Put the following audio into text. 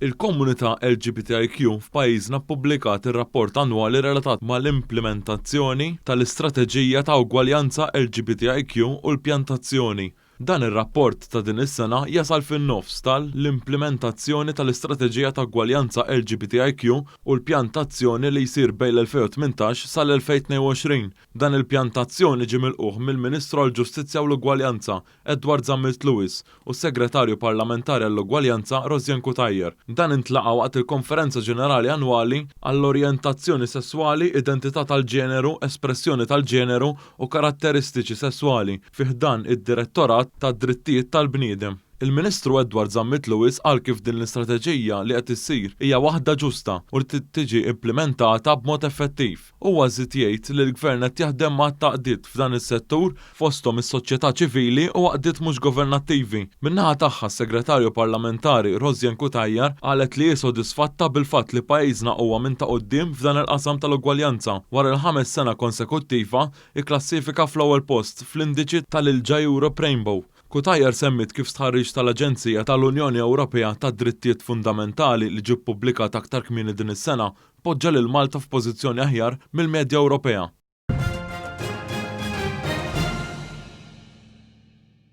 Il-komunità LGBTIQ f'pajjiżna ppubblikat ir-rapport annwali relatat mal-implimentazzjoni tal-Istrateġija ta' Ugwaljanza LGBTIQ u l-Pjan ta' Azzjoni. Dan ir-rapport ta' din is-sena jasal fin-nofs tal-implimentazzjoni tal-Istrateġija ta' Ugwaljanza LGBTIQ u l-Pjan ta' Azzjoni li jsir bejn l-2018 sal-2022. Dan il-Pjan ta' Azzjoni ġie milqugħ mill-Ministru għall-Ġustizzja u l-Ugwaljanza, Edward Zammit Lewis, u s-Segretarju Parlamentari għall-Ugwaljanza Rosianne Cutajar. Dan intlaqa' waqt il-Konferenza Ġenerali Annwali għall-Orjentazzjoni Sesswali, Identità tal-Ġeneru, Espressjoni tal-Ġeneru u Karatteristiċi Sesswali fi ħdan id-Direttorat tad-Drittijiet tal-Bniedem. Il-Ministru Edward Zammit Lewis qal kif din l-istrateġija li qed issir hija waħda ġusta u li trid tiġi implimentata b'mod effettiv. Huwa żied jgħid li l-Gvern qed jaħdem ma' għadd t'għaqdiet f'dan is-settur fosthom is-soċjetà ċivili u għaqdiet mhux governattivi. Min-naħa tagħha s-Segretarju Parlamentari Rosianne Cutajar qalet li hi sodisfatta bil-fatt li pajjiżna huwa minn ta' quddiem f'dan il-qasam tal-ugwaljanza wara l-ħames sena konsekuttiva kklassifika fl-ewwel post fl-indiċi tal-ILGA Europe Rainbow. Cutajar semmiet kif stħarriġ tal-Aġenzija tal-Unjoni Ewropea tad-Drittijiet Fundamentali li ġie ppubblikat aktar kmieni din is-sena poġġa lil Malta f'pożizzjoni aħjar mill-medja Ewropea.